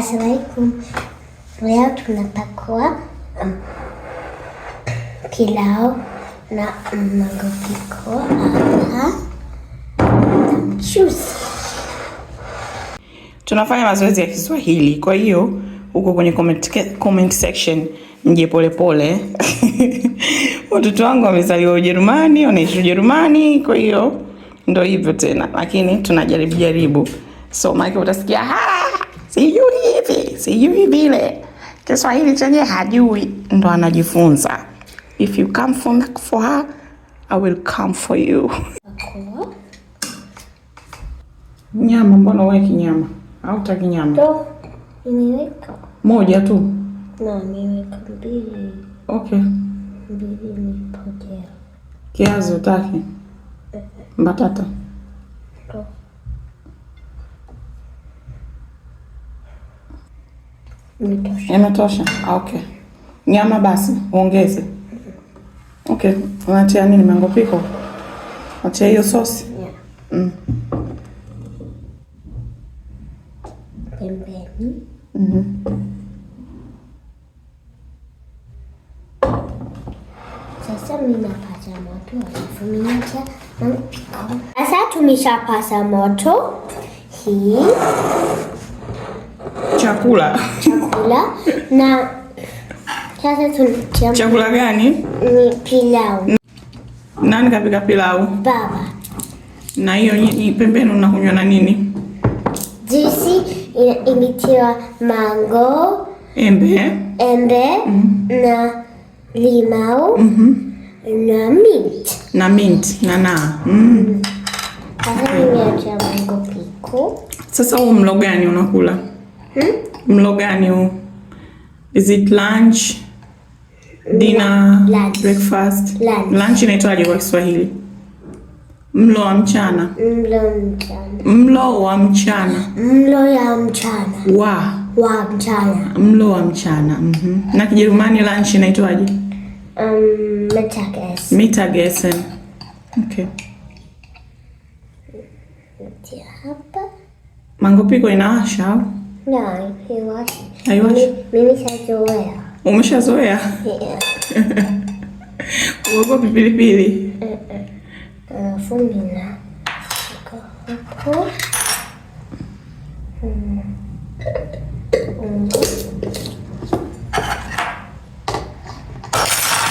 Assalamualaikum. Leo tunapakua pilau na mangopiko hapa na mchuzi. Tunafanya mazoezi ya Kiswahili, kwa hiyo huko kwenye comment section mje polepole. Watoto wangu wamezaliwa Ujerumani, wanaishi Ujerumani, kwa hiyo ndo hivyo tena, lakini tunajaribu jaribu. So maana utasikia ha, sijui hivi sijui vile, Kiswahili chenye hajui, ndo anajifunza. If you come for her, I will come for you. Pakua. Nyama, mbona uweki nyama? Au hutaki nyama? Ndo nimeweka. Moja tu. Na nimeweka mbili. Okay. Mbili nipotea. Kiazi hutaki? Mbatata? Ndo. Imetosha. Imetosha? Okay. Nyama basi uongeze. Okay. Unatia nini? Mango piko? Unatia hiyo sosi? Yeah. Pembeni. Sasa mimi napata moto alafu mimi natia mango piko. Sasa tumeshapasa moto hii Chakula. Chakula na sasa tunatia. Chakula gani? Ni pilau. Nani kapika pilau? Baba. Na hiyo pembeni unakunywa na nini? Juisi imetiwa mango, Embe. Embe na limau na mint. Na mint na. Sasa nimeacha mango piko. Sasa huu mlo gani unakula? Hmm? Mlo gani huu? Is it lunch? Dinner? Lunch. Breakfast? Lunch. Lunch inaitwaje kwa Kiswahili? Mlo wa mchana. Mlo mchana. Mlo wa mchana. Mlo ya mchana. Wa. Wa mchana. Mlo wa mchana. Na Kijerumani lunch inaitwaje? Mittagessen. Mittagessen. Okay. Tia hapa. Mango piko inawasha au? No, haiwashi. Haiwashi? Mimi shazoea. Umeshazoea? Yeah. Uogopi pilipili? Alafu mina weka hapo.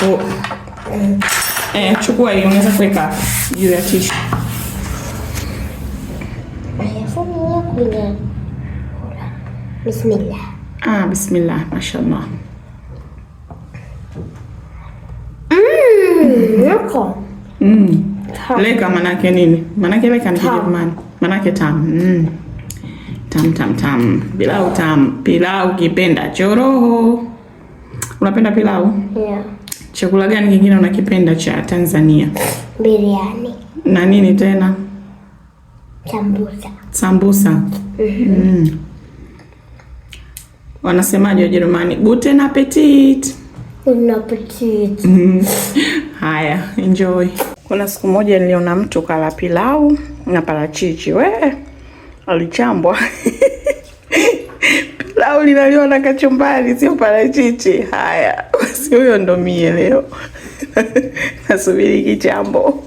Oh. Chukua hiyo, unaweza kuweka juu ya tishu. Alafu mina kula. Bismillah. Ah, bismillah, mashallah. Lecker. Lecker manake nini? Manake lecker ni Tamu. Kijerumani. Manake tamu. Tam tam tam. Pilau tam. Pilau kipenda choroho. Unapenda pilau? Yeah. Chakula gani kingine unakipenda cha Tanzania? Biryani. Na nini tena? Sambusa. Sambusa. Wanasemaje Wajerumani? Guten Appetit. Guten Appetit. Haya, enjoy. Kuna siku moja niliona mtu kala pilau na parachichi. We, alichambwa. Pilau linaliwa na kachumbari, sio parachichi. Haya, basi huyo ndo mie leo. Nasubiri kichambo.